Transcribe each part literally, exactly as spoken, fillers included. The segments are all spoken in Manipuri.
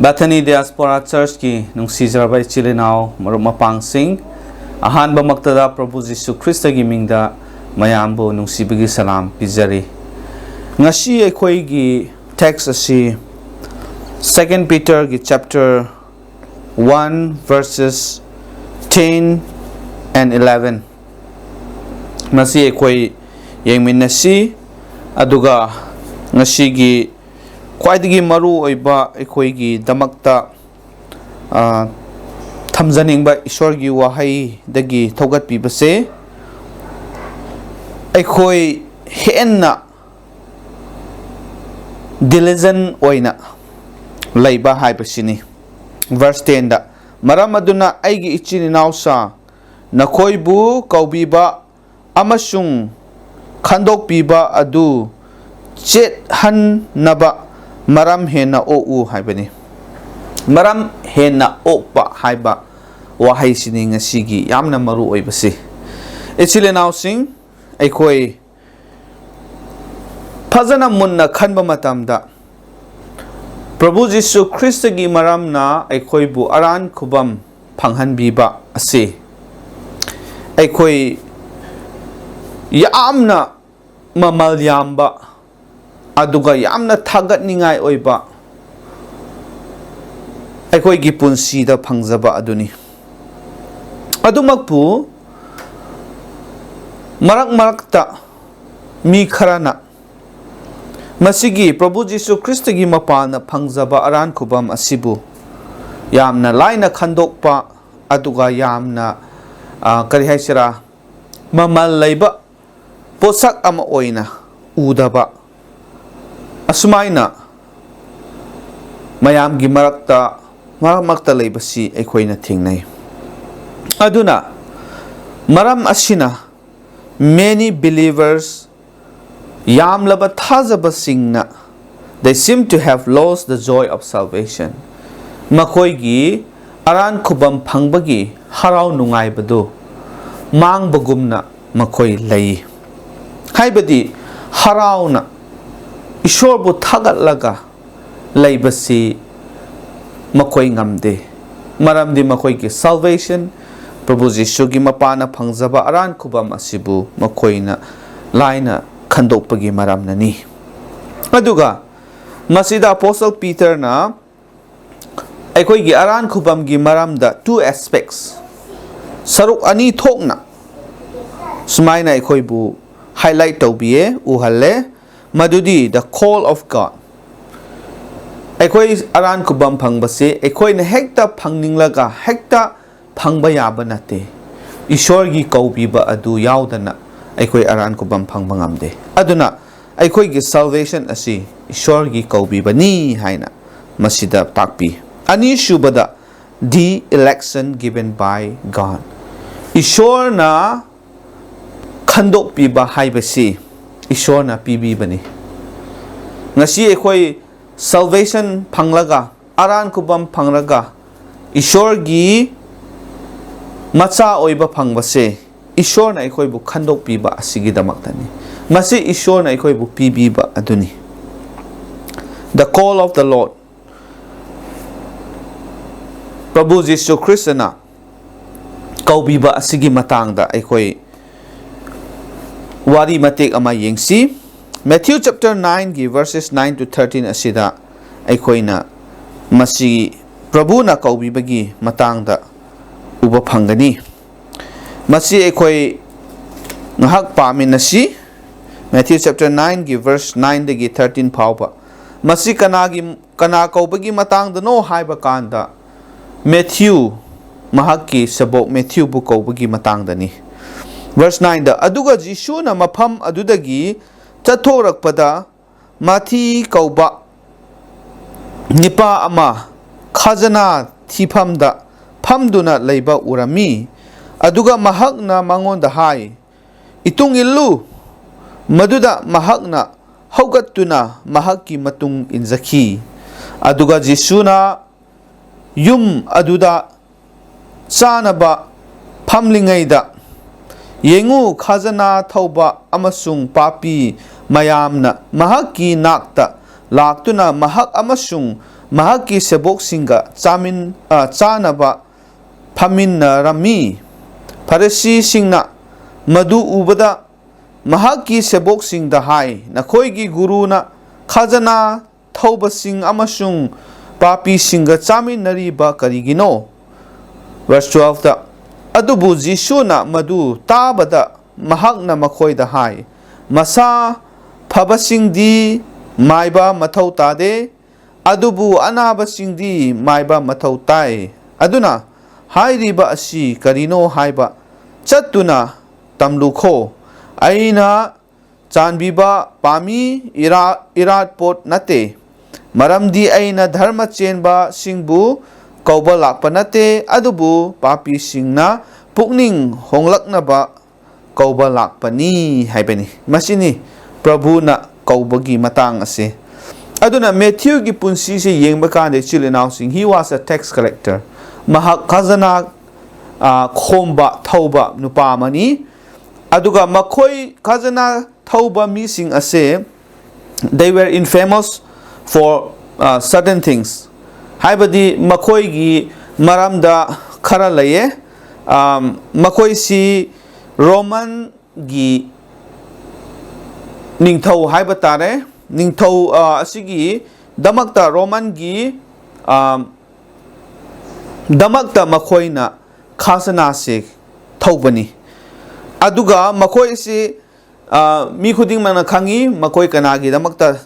Bethany Diaspora Churchꯀꯤ ꯅꯨꯡꯁꯤꯖꯔꯕ ꯏꯆꯤꯜ ꯏꯅꯥꯎ, ꯃꯔꯨꯞ ꯃꯄꯥꯡꯁꯤꯡ, ꯑꯍꯥꯟꯕꯃꯛꯇꯗ ꯄ꯭ꯔꯚꯨ ꯖꯤꯁꯨ ꯈ꯭ꯔꯤꯁꯇꯒꯤ ꯃꯤꯡꯗ ꯃꯌꯥꯝꯕꯨ ꯅꯨꯡꯁꯤꯕꯒꯤ ꯁꯂꯥꯝ ꯄꯤꯖꯔꯤ꯫ ꯉꯁꯤ ꯑꯩꯈꯣꯏꯒꯤ text ꯑꯁꯤ Second Peterꯒꯤ chapter one verses ten and eleven, ꯃꯁꯤ ꯑꯩꯈꯣꯏ ꯌꯦꯡꯃꯤꯟꯅꯁꯤ꯫ ꯑꯗꯨꯒ ꯉꯁꯤꯒꯤ ꯈ꯭ꯋꯥꯏꯗꯒꯤ ꯃꯔꯨ ꯑꯣꯏꯕ ꯑꯩꯈꯣꯏꯒꯤꯗꯃꯛꯇ, ꯑ, ꯊꯝꯖꯅꯤꯡꯕ ꯏꯁꯣꯔꯒꯤ ꯋꯥꯍꯩꯗꯒꯤ ꯊꯧꯒꯠꯄꯤꯕꯁꯦ, ꯑꯩꯈꯣꯏ ꯍꯦꯟꯅ diligent ꯑꯣꯏꯅ ꯂꯩꯕ ꯍꯥꯏꯕꯁꯤꯅꯤ꯫ Verse tenꯗ, "ꯃꯔꯝ ꯑꯗꯨꯅ ꯑꯩꯒꯤ ꯏꯆꯤꯟ ꯏꯅꯥꯎꯁꯥ, ꯅꯈꯣꯏꯕꯨ ꯀꯧꯕꯤꯕ ꯑꯃꯁꯨꯡ ꯈꯟꯗꯣꯛꯄꯤꯕ ꯑꯗꯨ ꯆꯦꯠꯍꯟꯅꯕ ꯃꯔꯝ ꯍꯦꯟꯅ ꯑꯣꯛꯎ" ꯍꯥꯏꯕꯅꯤ꯫ ꯃꯔꯝ ꯍꯦꯟꯅ ꯑꯣꯛꯄ ꯍꯥꯏꯕ ꯋꯥꯍꯩꯁꯤꯅꯤ ꯉꯁꯤꯒꯤ ꯌꯥꯝꯅ ꯃꯔꯨ ꯑꯣꯏꯕꯁꯤ꯫ ꯏꯆꯤꯜ ꯏꯅꯥꯎꯁꯤꯡ, ꯑꯩꯈꯣꯏ ꯐꯖꯅ ꯃꯨꯟꯅ ꯈꯟꯕ ꯃꯇꯝꯗ, ꯄ꯭ꯔꯚꯨ ꯖꯤꯁꯨ ꯈ꯭ꯔꯤꯁꯇꯒꯤ ꯃꯔꯝꯅ ꯑꯩꯈꯣꯏꯕꯨ ꯑꯔꯥꯟ ꯈꯨꯕꯝ ꯐꯪꯍꯟꯕꯤꯕ ꯑꯁꯤ ꯑꯩꯈꯣꯏ ꯌꯥꯝꯅ ꯃꯃꯜ ꯌꯥꯝꯕ, ꯑꯗꯨꯒ ꯌꯥꯝꯅ ꯊꯥꯒꯠꯅꯤꯡꯉꯥꯏ ꯑꯣꯏꯕ, ꯑꯩꯈꯣꯏꯒꯤ ꯄꯨꯟꯁꯤꯗ ꯐꯪꯖꯕ ꯑꯗꯨꯅꯤ꯫ ꯑꯗꯨꯃꯛꯄꯨ, ꯃꯔꯛ ꯃꯔꯛꯇ ꯃꯤ ꯈꯔꯅ ꯃꯁꯤꯒꯤ ꯄ꯭ꯔꯚꯨ ꯖꯤꯁꯨ ꯈ꯭ꯔꯤꯁꯇꯒꯤ ꯃꯄꯥꯟꯅ ꯐꯪꯖꯕ ꯑꯔꯥꯟ ꯈꯨꯕꯝ ꯑꯁꯤꯕꯨ ꯌꯥꯝꯅ ꯂꯥꯏꯅ ꯈꯟꯗꯣꯛꯄ, ꯑꯗꯨꯒ ꯌꯥꯝꯅ, ꯑ, ꯀꯔꯤ ꯍꯥꯏꯁꯤꯔꯥ, ꯃꯃꯜ ꯂꯩꯕ ꯄꯣꯠꯁꯛ ꯑꯃ ꯑꯣꯏꯅ ꯎꯗꯕ, ꯑꯁꯨꯃꯥꯏꯅ ꯃꯌꯥꯝꯒꯤ ꯃꯔꯛꯇ, ꯃꯔꯛ ꯃꯔꯛꯇ ꯂꯩꯕꯁꯤ ꯑꯩꯈꯣꯏꯅ ꯊꯦꯡꯅꯩ꯫ ꯑꯗꯨꯅ ꯃꯔꯝ ꯑꯁꯤꯅ many believers, ꯌꯥꯝꯂꯕ ꯊꯥꯖꯕꯁꯤꯡꯅ, they seem to have lost the joy of salvation. ꯃꯈꯣꯏꯒꯤ ꯑꯔꯥꯟ ꯈꯨꯕꯝ ꯐꯪꯕꯒꯤ ꯍꯔꯥꯎ ꯅꯨꯡꯉꯥꯏꯕꯗꯨ ꯃꯥꯡꯕꯒꯨꯝꯅ ꯃꯈꯣꯏ ꯂꯩ꯫ ꯍꯥꯏꯕꯗꯤ, ꯍꯔꯥꯎꯅ ꯏꯁꯣꯔꯕꯨ ꯊꯥꯒꯠꯂꯒ ꯂꯩꯕꯁꯤ ꯃꯈꯣꯏ ꯉꯝꯗꯦ꯫ ꯃꯔꯝꯗꯤ ꯃꯈꯣꯏꯒꯤ salvation, ꯄ꯭ꯔꯚꯨ ꯖꯤꯁꯨꯒꯤ ꯃꯄꯥꯅ ꯐꯪꯖꯕ ꯑꯔꯥꯟ ꯈꯨꯕꯝ ꯑꯁꯤꯕꯨ ꯃꯈꯣꯏꯅ ꯂꯥꯏꯅ ꯈꯟꯗꯣꯛꯄꯒꯤ ꯃꯔꯝꯅꯅꯤ꯫ ꯑꯗꯨꯒ ꯃꯁꯤꯗ Apostle Peterꯅ ꯑꯩꯈꯣꯏꯒꯤ ꯑꯔꯥꯟ ꯈꯨꯕꯝꯒꯤ ꯃꯔꯝꯗ two aspects, ꯁꯔꯨꯛ ꯑꯅꯤ ꯊꯣꯛꯅ ꯁꯨꯃꯥꯏꯅ ꯑꯩꯈꯣꯏꯕꯨ highlight ꯇꯧꯕꯤꯌꯦ, ꯎꯍꯜꯂꯦ꯫ ꯃꯗꯨꯗꯤ the call of God꯫ ꯑꯩꯈꯣꯏ ꯑꯔꯥꯟ ꯈꯨꯕꯝ ꯐꯪꯕꯁꯦ ꯑꯩꯈꯣꯏꯅ ꯍꯦꯛꯇ ꯐꯪꯅꯤꯡꯂꯒ ꯍꯦꯛꯇ ꯐꯪꯕ ꯌꯥꯕ ꯅꯠꯇꯦ꯫ ꯏꯁꯣꯔꯒꯤ ꯀꯧꯕꯤꯕ ꯑꯗꯨ ꯌꯥꯎꯗꯅ ꯑꯩꯈꯣꯏ ꯑꯔꯥꯟ ꯈꯨꯕꯝ ꯐꯪꯕ ꯉꯝꯗꯦ꯫ ꯑꯗꯨꯅ ꯑꯩꯈꯣꯏꯒꯤ salvation ꯑꯁꯤ ꯏꯁꯣꯔꯒꯤ ꯀꯧꯕꯤꯕꯅꯤ ꯍꯥꯏꯅ ꯃꯁꯤꯗ ꯇꯥꯛꯄꯤ꯫ ꯑꯅꯤꯁꯨꯕꯗ, the election given by God꯫ ꯏꯁꯣꯔꯅ ꯈꯟꯗꯣꯛꯄꯤꯕ ꯍꯥꯏꯕꯁꯤ ꯏꯁꯣꯔꯅ ꯄꯤꯕꯤꯕꯅꯤ꯫ ꯉꯁꯤ ꯑꯩꯈꯣꯏ salvation ꯐꯪꯂꯒ, ꯑꯔꯥꯟ ꯈꯨꯕꯝ ꯐꯪꯂꯒ, ꯏꯁꯣꯔꯒꯤ ꯃꯆꯥ ꯑꯣꯏꯕ ꯐꯪꯕꯁꯦ ꯏꯁꯣꯔꯅ ꯑꯩꯈꯣꯏꯕꯨ ꯈꯟꯗꯣꯛꯄꯤꯕ ꯑꯁꯤꯒꯤꯗꯃꯛꯇꯅꯤ꯫ ꯃꯁꯤ ꯏꯁꯣꯔꯅ ꯑꯩꯈꯣꯏꯕꯨ ꯄꯤꯕꯤꯕ ꯑꯗꯨꯅꯤ꯫ The call of the Lord꯫ ꯄ꯭ꯔꯚꯨ ꯖꯤꯁꯨ ꯈ꯭ꯔꯤꯁꯇꯅ ꯀꯧꯕꯤꯕ ꯑꯁꯤꯒꯤ ꯃꯇꯥꯡꯗ ꯑꯩꯈꯣꯏ ꯋꯥꯔꯤ ꯃꯇꯦꯛ ꯑꯃ ꯌꯦꯡꯁꯤ꯫ Matthew chapter nineꯒꯤ verses nine to thirteen ꯑꯁꯤꯗ ꯑꯩꯈꯣꯏꯅ ꯃꯁꯤ ꯄ꯭ꯔꯚꯨꯅ ꯀꯧꯕꯤꯕꯒꯤ ꯃꯇꯥꯡꯗ ꯎꯕ ꯐꯪꯒꯅꯤ꯫ ꯃꯁꯤ ꯑꯩꯈꯣꯏ ꯉꯥꯏꯍꯥꯛ ꯄꯥꯃꯤꯟꯅꯁꯤ꯫ Matthew chapter nineꯒꯤ verse nineꯗꯒꯤ thirteen ꯐꯥꯎꯕ꯫ ꯃꯁꯤ ꯀꯅꯥꯒꯤ, ꯀꯅꯥ ꯀꯧꯕꯒꯤ ꯃꯇꯥꯡꯗꯅꯣ ꯍꯥꯏꯕ ꯀꯥꯟꯗ, ꯃꯦꯊ꯭ꯌꯨ, ꯃꯍꯥꯛꯀꯤ ꯁꯕꯣꯛ ꯃꯦꯊ꯭ꯌꯨꯕꯨ ꯀꯧꯕꯒꯤ ꯃꯇꯥꯡꯗꯅꯤ꯫ Verse nineꯗ, "ꯑꯗꯨꯒ ꯖꯤꯁꯨꯅ ꯃꯐꯝ ꯑꯗꯨꯗꯒꯤ ꯆꯠꯊꯣꯔꯛꯄꯗ, ꯃꯥꯊꯤ ꯀꯧꯕ ꯅꯤꯄꯥ ꯑꯃ ꯈꯥꯖꯅꯥ ꯊꯤꯐꯝꯗ ꯐꯝꯗꯨꯅ ꯂꯩꯕ ꯎꯔꯝꯃꯤ꯫ ꯑꯗꯨꯒ ꯃꯍꯥꯛꯅ ꯃꯉꯣꯟꯗ ꯍꯥꯏ, 'ꯏꯇꯨꯡ ꯏꯜꯂꯨ.' ꯃꯗꯨꯗ ꯃꯍꯥꯛꯅ ꯍꯧꯒꯠꯇꯨꯅ ꯃꯍꯥꯛꯀꯤ ꯃꯇꯨꯡ ꯏꯟꯖꯈꯤ꯫ ꯑꯗꯨꯒ ꯖꯤꯁꯨꯅ ꯌꯨꯝ ꯑꯗꯨꯗ ꯆꯥꯅꯕ ꯐꯝꯂꯤꯉꯩꯗ, ꯌꯦꯡꯉꯨ, ꯈꯥꯖꯅꯥ ꯊꯧꯕ ꯑꯃꯁꯨꯡ ꯄꯥꯄꯤ ꯃꯌꯥꯝꯅ ꯃꯍꯥꯛꯀꯤ ꯅꯥꯛꯇ ꯂꯥꯛꯇꯨꯅ ꯃꯍꯥꯛ ꯑꯃꯁꯨꯡ ꯃꯍꯥꯛꯀꯤ ꯁꯦꯕꯣꯛꯁꯤꯡꯒ ꯆꯥꯃꯤꯟ-, ꯑ, ꯆꯥꯅꯕ ꯐꯝꯃꯤꯟꯅꯔꯝꯃꯤ꯫ ꯐꯔꯤꯁꯤꯁꯤꯡꯅ ꯃꯗꯨ ꯎꯕꯗ ꯃꯍꯥꯛꯀꯤ ꯁꯦꯕꯣꯛꯁꯤꯡꯗ ꯍꯥꯏ, "ꯅꯈꯣꯏꯒꯤ ꯒꯨꯔꯨꯅ ꯈꯖꯅꯥ ꯊꯧꯕꯁꯤꯡ ꯑꯃꯁꯨꯡ ꯄꯥꯄꯤꯁꯤꯡꯒ ꯆꯥꯃꯤꯟꯅꯔꯤꯕ ꯀꯔꯤꯒꯤꯅꯣ?" Verse twelve ꯇ, ꯑꯗꯨꯕꯨ ꯖꯤꯁꯨꯅ ꯃꯗꯨ ꯇꯥꯕꯗ ꯃꯍꯥꯛꯅ ꯃꯈꯣꯏꯗ ꯍꯥꯏ, "ꯃꯁꯥ ꯐꯕꯁꯤꯡꯗꯤ ꯃꯥꯏꯕ ꯃꯊꯧ ꯇꯥꯗꯦ, ꯑꯗꯨꯕꯨ ꯑꯅꯥꯕꯁꯤꯡꯗꯤ ꯃꯥꯏꯕ ꯃꯊꯧ ꯇꯥꯏ꯫ ꯑꯗꯨꯅ ꯍꯥꯏꯔꯤꯕ ꯑꯁꯤ ꯀꯔꯤꯅꯣ ꯍꯥꯏꯕ ꯆꯠꯇꯨꯅ ꯇꯝꯂꯨꯈꯣ꯫ ꯑꯩꯅ ꯆꯥꯟꯕꯤꯕ ꯄꯥꯝꯃꯤ, ꯏꯔꯥ-, ꯏꯔꯥꯠ ꯄꯣꯠ ꯅꯠꯇꯦ꯫ ꯃꯔꯝꯗꯤ ꯑꯩꯅ ꯙꯔꯃ ꯆꯦꯟꯕꯁꯤꯡꯕꯨ ꯀꯧꯕ ꯂꯥꯛꯄ ꯅꯠꯇꯦ, ꯑꯗꯨꯕꯨ ꯄꯥꯄꯤꯁꯤꯡꯅ ꯄꯨꯛꯅꯤꯡ ꯍꯣꯡꯂꯛꯅꯕ ꯀꯧꯕ ꯂꯥꯛꯄꯅꯤ" ꯍꯥꯏꯕꯅꯤ꯫ ꯃꯁꯤꯅꯤ ꯄ꯭ꯔꯚꯨꯅ ꯀꯧꯕꯒꯤ ꯃꯇꯥꯡ ꯑꯁꯦ꯫ ꯑꯗꯨꯅ ꯃꯦꯊ꯭ꯌꯨꯒꯤ ꯄꯨꯟꯁꯤꯁꯦ ꯌꯦꯡꯕ ꯀꯥꯟꯗ, ꯏꯆꯤꯜ ꯏꯅꯥꯎꯁꯤꯡ, he was a tax collector. ꯃꯍꯥꯛ ꯈꯖꯅꯥ, ꯑ, ꯈꯣꯝꯕ, ꯊꯧꯕ ꯅꯨꯄꯥ ꯑꯃꯅꯤ꯫ ꯑꯗꯨꯒ ꯃꯈꯣꯏ ꯈꯖꯅꯥ ꯊꯧꯕ ꯃꯤꯁꯤꯡ ꯑꯁꯦ, they were infamous for, uh, certain things. ꯍꯥꯏꯕꯗꯤ ꯃꯈꯣꯏꯒꯤ ꯃꯔꯝꯗ ꯈꯔ ꯂꯩꯌꯦ꯫ ꯑꯝ, ꯃꯈꯣꯏꯁꯤ ꯔꯣꯃꯟꯒꯤ ꯅꯤꯡꯊꯧ ꯍꯥꯏꯕ ꯇꯥꯔꯦ, ꯅꯤꯡꯊꯧ, ꯑ, ꯑꯁꯤꯒꯤꯗꯃꯛꯇ, ꯔꯣꯃꯟꯒꯤ, ꯑꯝ, ꯗꯃꯛꯇ ꯃꯈꯣꯏꯅ ꯈꯖꯅꯥꯁꯦ ꯊꯧꯕꯅꯤ꯫ ꯑꯗꯨꯒ ꯃꯈꯣꯏꯁꯤ, ꯑ, ꯃꯤ ꯈꯨꯗꯤꯡꯃꯛꯅ ꯈꯪꯉꯤ ꯃꯈꯣꯏ ꯀꯅꯥꯒꯤꯗꯃꯛꯇ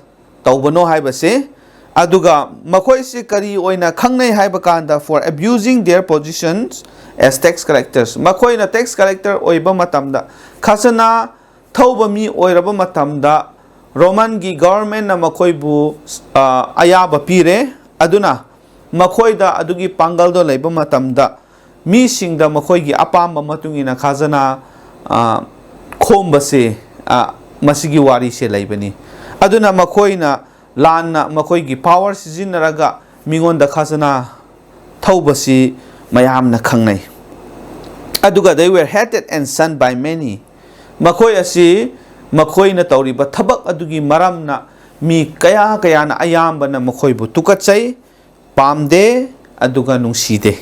ꯇꯧꯕꯅꯣ ꯍꯥꯏꯕꯁꯦ꯫ ꯑꯗꯨꯒ ꯃꯈꯣꯏꯁꯤ ꯀꯔꯤ ꯑꯣꯏꯅ ꯈꯪꯅꯩ ꯍꯥꯏꯕ ꯀꯥꯟꯗ, for abusing their positions as tax collectors, ꯃꯈꯣꯏꯅ tax collector ꯑꯣꯏꯕ ꯃꯇꯝꯗ, ꯈꯖꯅꯥ ꯊꯧꯕ ꯃꯤ ꯑꯣꯏꯔꯕ ꯃꯇꯝꯗ, ꯔꯣꯃꯟꯒꯤ ꯒꯣꯚꯔꯟꯃꯦꯟꯅ ꯃꯈꯣꯏꯕꯨ, ꯑ, ꯑꯌꯥꯕ ꯄꯤꯔꯦ꯫ ꯑꯗꯨꯅ ꯃꯈꯣꯏꯗ ꯑꯗꯨꯒꯤ ꯄꯥꯡꯒꯜꯗꯣ ꯂꯩꯕ ꯃꯇꯝꯗ, ꯃꯤꯁꯤꯡꯗ ꯃꯈꯣꯏꯒꯤ ꯑꯄꯥꯝꯕ ꯃꯇꯨꯡ ꯏꯟꯅ ꯈꯖꯅꯥ, ꯑ, ꯈꯣꯝꯕꯁꯦ, ꯑ, ꯃꯁꯤꯒꯤ ꯋꯥꯔꯤꯁꯦ ꯂꯩꯕꯅꯤ꯫ ꯑꯗꯨꯅ ꯃꯈꯣꯏꯅ ꯂꯥꯟꯅ ꯃꯈꯣꯏꯒꯤ ꯄꯥꯋꯔ ꯁꯤꯖꯤꯟꯅꯔꯒ ꯃꯤꯉꯣꯟꯗ ꯈꯖꯅꯥ ꯊꯧꯕꯁꯤ ꯃꯌꯥꯝꯅ ꯈꯪꯅꯩ꯫ ꯑꯗꯨꯒ they were hated and shunned by many. ꯃꯈꯣꯏ ꯑꯁꯤ ꯃꯈꯣꯏꯅ ꯇꯧꯔꯤꯕ ꯊꯕꯛ ꯑꯗꯨꯒꯤ ꯃꯔꯝꯅ ꯃꯤ ꯀꯌꯥ ꯀꯌꯥꯅ ꯑꯌꯥꯝꯕꯅ ꯃꯈꯣꯏꯕꯨ ꯇꯨꯀꯠꯆꯩ, ꯄꯥꯝꯗꯦ, ꯑꯗꯨꯒ ꯅꯨꯡꯁꯤꯗꯦ꯫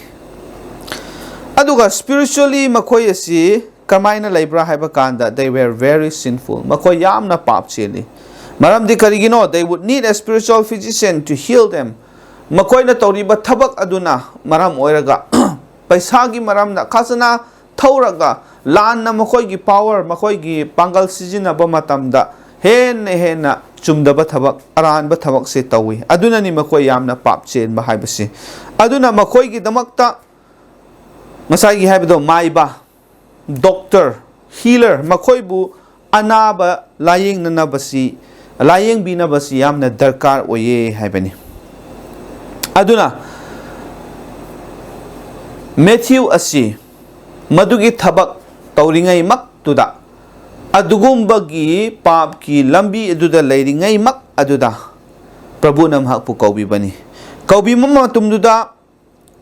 ꯑꯗꯨꯒ spiritually ꯃꯈꯣꯏ ꯑꯁꯤ ꯀꯃꯥꯏꯅ ꯂꯩꯕ꯭ꯔꯥ ꯍꯥꯏꯕ ꯀꯥꯟꯗ, they were very sinful. ꯃꯈꯣꯏ ꯌꯥꯝꯅ ꯄꯥꯞ ꯆꯦꯜꯂꯤ꯫ ꯃꯔꯝꯗꯤ ꯀꯔꯤꯒꯤꯅꯣ? They would need a spiritual physician to heal them. ꯃꯈꯣꯏꯅ ꯇꯧꯔꯤꯕ ꯊꯕꯛ ꯑꯗꯨꯅ ꯃꯔꯝ ꯑꯣꯏꯔꯒ ꯄꯩꯁꯥꯒꯤ ꯃꯔꯝꯗ, ꯈꯖꯅꯥ ꯊꯧꯔꯒ, ꯂꯥꯟꯅ ꯃꯈꯣꯏꯒꯤ power, ꯃꯈꯣꯏꯒꯤ ꯄꯥꯡꯒꯜ ꯁꯤꯖꯤꯟꯅꯕ ꯃꯇꯝꯗ ꯍꯦꯟꯅ ꯍꯦꯟꯅ ꯆꯨꯝꯗꯕ ꯊꯕꯛ, ꯑꯔꯥꯟꯕ ꯊꯕꯛꯁꯦ ꯇꯧꯏ꯫ ꯑꯗꯨꯅꯅꯤ ꯃꯈꯣꯏ ꯌꯥꯝꯅ ꯄꯥꯞ ꯆꯦꯟꯕ ꯍꯥꯏꯕꯁꯤ꯫ ꯑꯗꯨꯅ ꯃꯈꯣꯏꯒꯤꯗꯃꯛꯇ ꯉꯁꯥꯏꯒꯤ ꯍꯥꯏꯕꯗꯣ, ꯃꯥꯏꯕ, doctor, healer, ꯃꯈꯣꯏꯕꯨ ꯑꯅꯥꯕ ꯂꯥꯌꯦꯡꯅꯅꯕꯁꯤ, ꯂꯥꯌꯦꯡꯕꯤꯅꯕꯁꯤ ꯌꯥꯝꯅ ꯗꯔꯀꯥꯔ ꯑꯣꯏꯌꯦ ꯍꯥꯏꯕꯅꯤ꯫ ꯑꯗꯨꯅ ꯃꯦꯊ꯭ꯌꯨ ꯑꯁꯤ ꯃꯗꯨꯒꯤ ꯊꯕꯛ ꯇꯧꯔꯤꯉꯩꯃꯛꯇꯨꯗ, ꯑꯗꯨꯒꯨꯝꯕꯒꯤ ꯄꯥꯞꯀꯤ ꯂꯝꯕꯤ ꯑꯗꯨꯗ ꯂꯩꯔꯤꯉꯩꯃꯛ ꯑꯗꯨꯗ, ꯄ꯭ꯔꯚꯨꯅ ꯃꯍꯥꯛꯄꯨ ꯀꯧꯕꯤꯕꯅꯤ꯫ ꯀꯧꯕꯤꯕ ꯃꯇꯝꯗꯨꯗ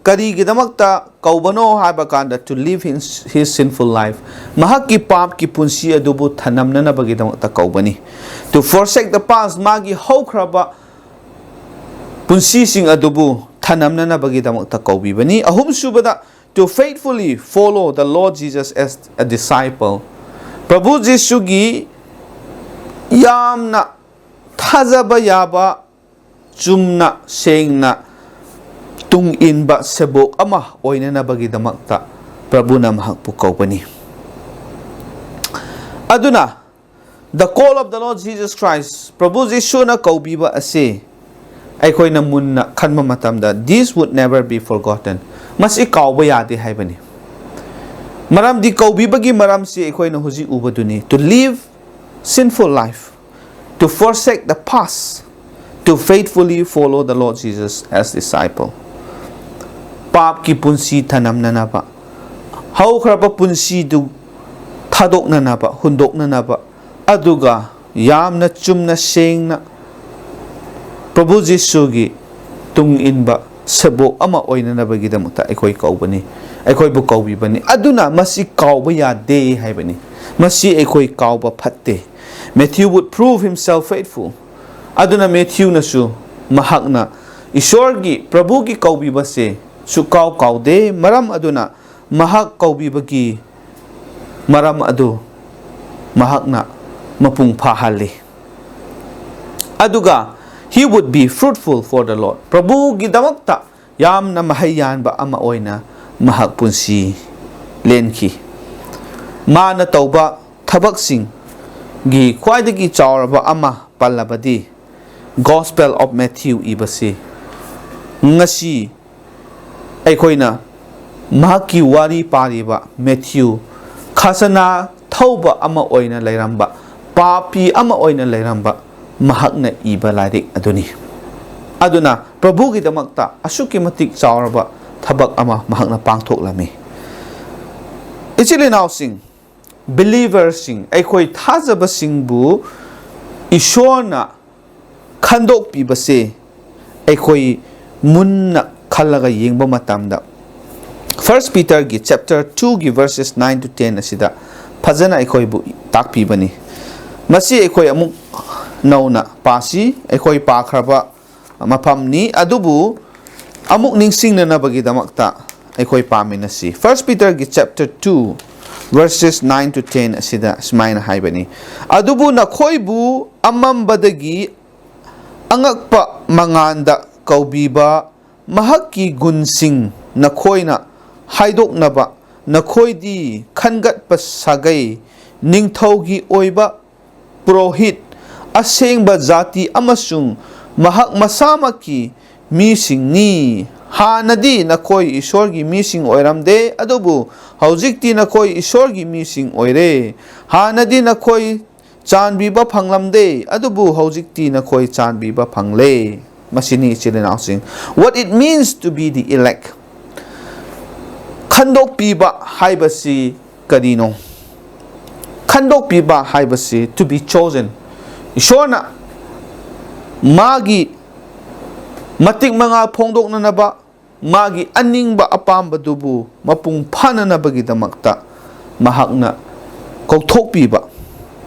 ꯀꯔꯤꯒꯤꯗꯃꯛꯇ ꯀꯧꯕꯅꯣ ꯍꯥꯏꯕ ꯀꯥꯟꯗ, to live his, his sinful life, ꯃꯍꯥꯛꯀꯤ ꯄꯥꯞꯀꯤ ꯄꯨꯟꯁꯤ ꯑꯗꯨꯕꯨ ꯊꯅꯝꯅꯅꯕꯒꯤꯗꯃꯛꯇ ꯀꯧꯕꯅꯤ꯫ To forsake the past, ꯃꯥꯒꯤ ꯍꯧꯈ꯭ꯔꯕ ꯄꯨꯟꯁꯤꯁꯤꯡ ꯑꯗꯨꯕꯨ ꯊꯅꯝꯅꯅꯕꯒꯤꯗꯃꯛꯇ ꯀꯧꯕꯤꯕꯅꯤ꯫ ꯑꯍꯨꯝꯁꯨꯕꯗ, to faithfully follow the Lord Jesus as a disciple, ꯄ꯭ꯔꯚꯨ ꯖꯤꯁꯨꯒꯤ ꯌꯥꯝꯅ ꯊꯥꯖꯕ ꯌꯥꯕ, ꯆꯨꯝꯅ ꯁꯦꯡꯅ ꯇꯨꯡ ꯏꯟꯕ ꯁꯦꯕꯣꯛ ꯑꯃ ꯑꯣꯏꯅꯅꯕꯒꯤꯗꯃꯛꯇ ꯄ꯭ꯔꯚꯨꯅ ꯃꯍꯥꯛꯄꯨ ꯀꯧꯕꯅꯤ꯫ ꯑꯗꯨꯅ, the call of the Lord Jesus Christ, ꯄ꯭ꯔꯚꯨ ꯖꯤꯁꯨꯅ ꯀꯧꯕꯤꯕ ꯑꯁꯤ ꯑꯩꯈꯣꯏꯅ ꯃꯨꯟꯅ ꯈꯟꯕ ꯃꯇꯝꯗ, this would never be forgotten, ꯃꯁꯤ ꯀꯥꯎꯕ ꯌꯥꯗꯦ ꯍꯥꯏꯕꯅꯤ꯫ ꯃꯔꯝꯗꯤ ꯀꯧꯕꯤꯕꯒꯤ ꯃꯔꯝꯁꯤ ꯑꯩꯈꯣꯏꯅ ꯍꯧꯖꯤꯛ ꯎꯕꯗꯨꯅꯤ, to live sinful life, to forsake the past, to faithfully follow the Lord Jesus as disciple. ꯄꯥꯞꯀꯤ ꯄꯨꯟꯁꯤ ꯊꯅꯝꯅꯅꯕ, ꯍꯧꯈ꯭ꯔꯕ ꯄꯨꯟꯁꯤꯗꯨ ꯊꯥꯗꯣꯛꯅꯅꯕ, ꯍꯨꯟꯗꯣꯛꯅꯅꯕ, ꯑꯗꯨꯒ ꯌꯥꯝꯅ ꯆꯨꯝꯅ ꯁꯦꯡꯅ ꯄ꯭ꯔꯚꯨ ꯖꯤꯁꯨꯒꯤ ꯇꯨꯡ ꯏꯟꯕ ꯁꯦꯕꯣꯛ ꯑꯃ ꯑꯣꯏꯅꯅꯕꯒꯤꯗꯃꯛꯇ ꯑꯩꯈꯣꯏ ꯀꯧꯕꯅꯤ, ꯑꯩꯈꯣꯏꯕꯨ ꯀꯧꯕꯤꯕꯅꯤ꯫ ꯑꯗꯨꯅ ꯃꯁꯤ ꯀꯥꯎꯕ ꯌꯥꯗꯦ ꯍꯥꯏꯕꯅꯤ꯫ ꯃꯁꯤ ꯑꯩꯈꯣꯏ ꯀꯥꯎꯕ ꯐꯠꯇꯦ꯫ Matthew would prove himself faithful. ꯑꯗꯨꯅ ꯃꯦꯊ꯭ꯌꯨꯅꯁꯨ ꯃꯍꯥꯛꯅ ꯏꯁꯣꯔꯒꯤ, ꯄ꯭ꯔꯚꯨꯒꯤ ꯀꯧꯕꯤꯕꯁꯦ ꯁꯨꯛꯀꯥꯎ ꯀꯥꯎꯗꯦ꯫ ꯃꯔꯝ ꯑꯗꯨꯅ ꯃꯍꯥꯛ ꯀꯧꯕꯤꯕꯒꯤ ꯃꯔꯝ ꯑꯗꯨ ꯃꯍꯥꯛꯅ ꯃꯄꯨꯡ ꯐꯥꯍꯜꯂꯤ꯫ ꯑꯗꯨꯒ he would be fruitful for the Lord, ꯄ꯭ꯔꯚꯨꯒꯤꯗꯃꯛꯇ ꯌꯥꯝꯅ ꯃꯍꯩ ꯌꯥꯟꯕ ꯑꯃ ꯑꯣꯏꯅ ꯃꯍꯥꯛ ꯄꯨꯟꯁꯤ ꯂꯦꯟꯈꯤ꯫ ꯃꯥꯅ ꯇꯧꯕ ꯊꯕꯛꯁꯤꯡꯒꯤ ꯈ꯭ꯋꯥꯏꯗꯒꯤ ꯆꯥꯎꯔꯕ ꯑꯃ ꯄꯜꯂꯕꯗꯤ Gospel of Matthew ꯏꯕꯁꯤ꯫ ꯉꯁꯤ ꯑꯩꯈꯣꯏꯅ ꯃꯍꯥꯛꯀꯤ ꯋꯥꯔꯤ ꯄꯥꯔꯤꯕ ꯃꯦꯊ꯭ꯌꯨ, ꯈꯖꯅꯥ ꯊꯧꯕ ꯑꯃ ꯑꯣꯏꯅ ꯂꯩꯔꯝꯕ, ꯄꯥꯄꯤ ꯑꯃ ꯑꯣꯏꯅ ꯂꯩꯔꯝꯕ ꯃꯍꯥꯛꯅ ꯏꯕ ꯂꯥꯏꯔꯤꯛ ꯑꯗꯨꯅꯤ꯫ ꯑꯗꯨꯅ ꯄ꯭ꯔꯚꯨꯒꯤꯗꯃꯛꯇ ꯑꯁꯨꯛꯀꯤ ꯃꯇꯤꯛ ꯆꯥꯎꯔꯕ ꯊꯕꯛ ꯑꯃ ꯃꯍꯥꯛꯅ ꯄꯥꯡꯊꯣꯛꯂꯝꯃꯤ꯫ ꯏꯆꯤꯜ ꯏꯅꯥꯎꯁꯤꯡ, ꯕꯤꯂꯤꯚꯔꯁꯤꯡ, ꯑꯩꯈꯣꯏ ꯊꯥꯖꯕꯁꯤꯡꯕꯨ ꯏꯁꯣꯔꯅ ꯈꯟꯗꯣꯛꯄꯤꯕꯁꯦ ꯑꯩꯈꯣꯏ ꯃꯨꯟꯅ ꯈꯜꯂꯒ ꯌꯦꯡꯕ ꯃꯇꯝꯗ, First Peterꯒꯤ chapter twoꯒꯤ verses nine to ten ꯑꯁꯤꯗ ꯐꯖꯅ ꯑꯩꯈꯣꯏꯕꯨ ꯇꯥꯛꯄꯤꯕꯅꯤ꯫ ꯃꯁꯤ ꯑꯩꯈꯣꯏ ꯑꯃꯨꯛ ꯅꯧꯅ ꯄꯥꯁꯤ꯫ ꯑꯩꯈꯣꯏ ꯄꯥꯈ꯭ꯔꯕ ꯃꯐꯝꯅꯤ, ꯑꯗꯨꯕꯨ ꯑꯃꯨꯛ ꯅꯤꯡꯁꯤꯡꯅꯅꯕꯒꯤꯗꯃꯛꯇ ꯑꯩꯈꯣꯏ ꯄꯥꯃꯤꯟꯅꯁꯤ꯫ First Peterꯒꯤ chapter two verses nine to ten ꯑꯁꯤꯗ ꯁꯨꯃꯥꯏꯅ ꯍꯥꯏꯕꯅꯤ, "ꯑꯗꯨꯕꯨ ꯅꯈꯣꯏꯕꯨ ꯑꯃꯝꯕꯗꯒꯤ ꯑꯉꯛꯄ ꯃꯉꯥꯟꯗ ꯀꯧꯕꯤꯕ ꯃꯍꯥꯛꯀꯤ ꯒꯨꯟꯁꯤꯡ ꯅꯈꯣꯏꯅ ꯍꯥꯏꯗꯣꯛꯅꯕ ꯅꯈꯣꯏꯗꯤ ꯈꯟꯒꯠꯄ ꯁꯥꯒꯩ, ꯅꯤꯡꯊꯧꯒꯤ ꯑꯣꯏꯕ ꯄꯨꯔꯣꯍꯤꯠ, ꯑꯁꯦꯡꯕ ꯖꯥꯇꯤ ꯑꯃꯁꯨꯡ ꯃꯍꯥꯛ ꯃꯁꯥꯃꯛꯀꯤ ꯃꯤꯁꯤꯡꯅꯤ꯫ ꯍꯥꯟꯅꯗꯤ ꯅꯈꯣꯏ ꯏꯁꯣꯔꯒꯤ ꯃꯤꯁꯤꯡ ꯑꯣꯏꯔꯝꯗꯦ, ꯑꯗꯨꯕꯨ ꯍꯧꯖꯤꯛꯇꯤ ꯅꯈꯣꯏ ꯏꯁꯣꯔꯒꯤ ꯃꯤꯁꯤꯡ ꯑꯣꯏꯔꯦ꯫ ꯍꯥꯟꯅꯗꯤ ꯅꯈꯣꯏ ꯆꯥꯟꯕꯤꯕ ꯐꯪꯂꯝꯗꯦ, ꯑꯗꯨꯕꯨ ꯍꯧꯖꯤꯛꯇꯤ ꯅꯈꯣꯏ ꯆꯥꯟꯕꯤꯕ ꯐꯪꯂꯦ꯫" ꯃꯁꯤꯅꯤ, ꯏꯆꯤꯜ ꯏꯅꯥꯎꯁꯤꯡ, what it means to be the elect꯫ ꯈꯟꯗꯣꯛꯄꯤꯕ ꯍꯥꯏꯕꯁꯤ ꯀꯔꯤꯅꯣ? ꯈꯟꯗꯣꯛꯄꯤꯕ ꯍꯥꯏꯕꯁꯤ to be chosen꯫ ꯏꯁꯣꯔꯅ ꯃꯥꯒꯤ ꯃꯇꯤꯛ ꯃꯉꯥ ꯐꯣꯡꯗꯣꯛꯅꯅꯕ, ꯃꯥꯒꯤ ꯑꯅꯤꯡꯕ ꯑꯄꯥꯝꯕꯗꯨꯕꯨ ꯃꯄꯨꯡ ꯐꯥꯅꯅꯕꯒꯤꯗꯃꯛꯇ ꯃꯍꯥꯛꯅ ꯀꯧꯊꯣꯛꯄꯤꯕ